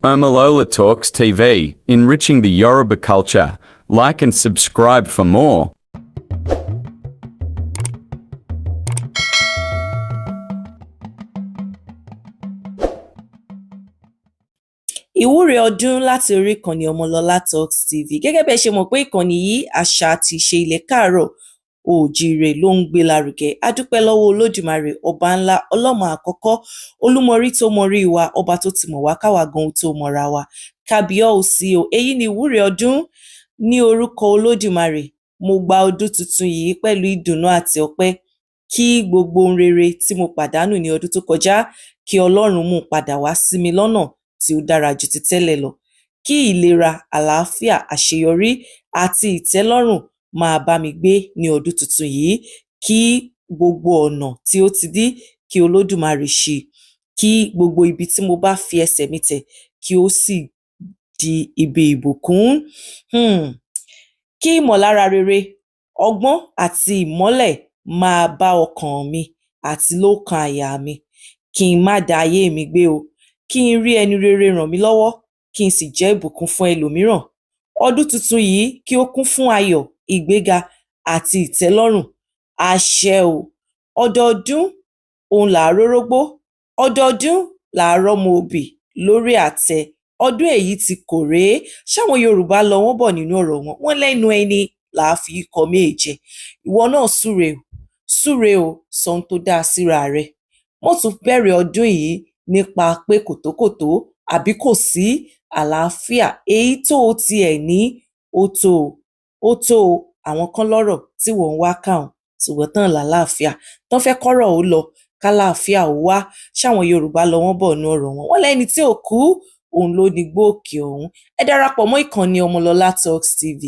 Omolola Talks TV, enriching the Yoruba culture. Like and subscribe for more. Ìwúre ọdún láti orí ìkànnì Ọmọlọlá Talks TV. Gẹ́gẹ́ bí ẹ ṣe mọ̀ pé ìkànnì yìí, àṣà àti ìṣe ilẹ̀ káàárọ̀ oòjíire ló ń gbé lárugẹ. A dúpẹ́ lọ́wọ́ Olódùmarè, ọba ńlá, ọlọ́mọ àkọ́kọ́, olúmọrí tó mọrí wa, ọba tó ti mọ̀ wá káwa gan tó mọra wa. Kábíọ́ọ̀sí o. Èyí ni ìwúre ọdún ní orúkọ Olódùmarè. Mo gba ọdún tuntun yìí pẹ̀lú ìdùnnú àti ọpẹ́. Kí gbogbo ohun rere tí mo pàdánù ní ọdún tó kọjá, kí Ọlọ́run mú un padà wá sí mi lọ́nà tí ó dára ju ti tẹ́lẹ̀ lọ. Kí ìlera, àlàáfíà, àṣeyọrí àti ìtẹ́lọ́rùn máa bá mi gbé ní ọdún tuntun yìí. Kí gbogbo ọ̀nà tí ó ti dí, kí Olódùmarè ṣí. Kí gbogbo ibi tí mo bá fi ẹsẹ̀ mi tẹ̀, kí ó sì di ibi ìbùkún. Kí ìmọ̀lára rere, ọgbọ́n àti ìmọ́lẹ̀ máa bá ọkàn mi àti lóókan àyà mi. Kí n má da ayé mi gbé o. Kí n rí ẹni rere ràn mí lọ́wọ́, kí n sì jẹ́ ìbùkún fún ẹlòmíràn. Ọdún tuntun yìí kí ó kún fún ayọ̀, ìgbéga àti ìtẹ́lọ́rùn. Àṣẹ o. Ọdọọdún òun là á rórógbó, ọdọọdún là á rọ́mọ obì lórí àtẹ. Ọdún èyí ti kò rèé. Ṣáwọn Yorùbá lọ wọ́n bọ̀ nínú ọ̀rọ̀ wọn. Wọ́n lẹ́nu ẹni là á fi kọ méje. Ìwọ náà súre o, súre o, sọ ohun tó dáa síra rẹ. Mọ́ tún bẹ̀rẹ̀ ọdún yìí nípa pé kòtókòtó àbí kò sí àlàáfíà. Èyí tó o tiẹ̀ ní, ó tó o, ó tó o. Àwọn kan lọ́rọ̀ tí wọ́n ń wá káwọn, ṣùgbọ́n tán làlàáfíà. Tán fẹ́ kọ́rọ̀ ó lọ, kálàáfíà ó wá. Ṣáwọn Yorùbá lọ wọ́n bọ̀ nínú ọ̀rọ̀ wọn. Wọ́n lẹ́ni tí ò kú, òun ló ní igbó òkè ọ̀hún. Ẹ darapọ̀ mọ́ ìkànnì Ọmọlọlá Talks TV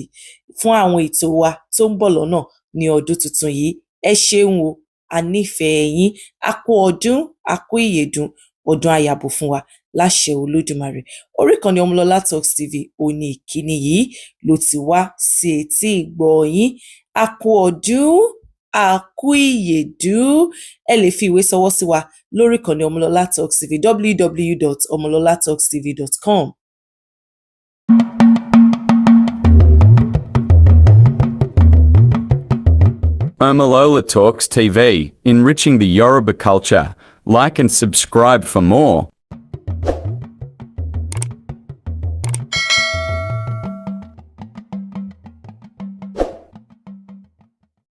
fún àwọn ètò wa tó ń bọ̀ lọ́nà ní ọdún tuntun yìí. Ẹ ṣeun o, a nífẹ̀ẹ́ yín. A kú ọdún, a kú ìyèdún, ọdún á yàbò fún wa láṣẹ Olódùmarè. Orí ìkànnì Ọmọlọlá Talks TV òní ìkíni yìí ló ti wá sí etí ìgbọ́ yín. A kú ọdún, a kú ìyèdún. Ẹ lè fi ìwé ṣọwọ́ sí wa lórí ìkànnì Ọmọlọlá Talks TV, www.omololatalkstv.com. Omolola Talks TV, enriching the Yoruba culture. Like and subscribe for more.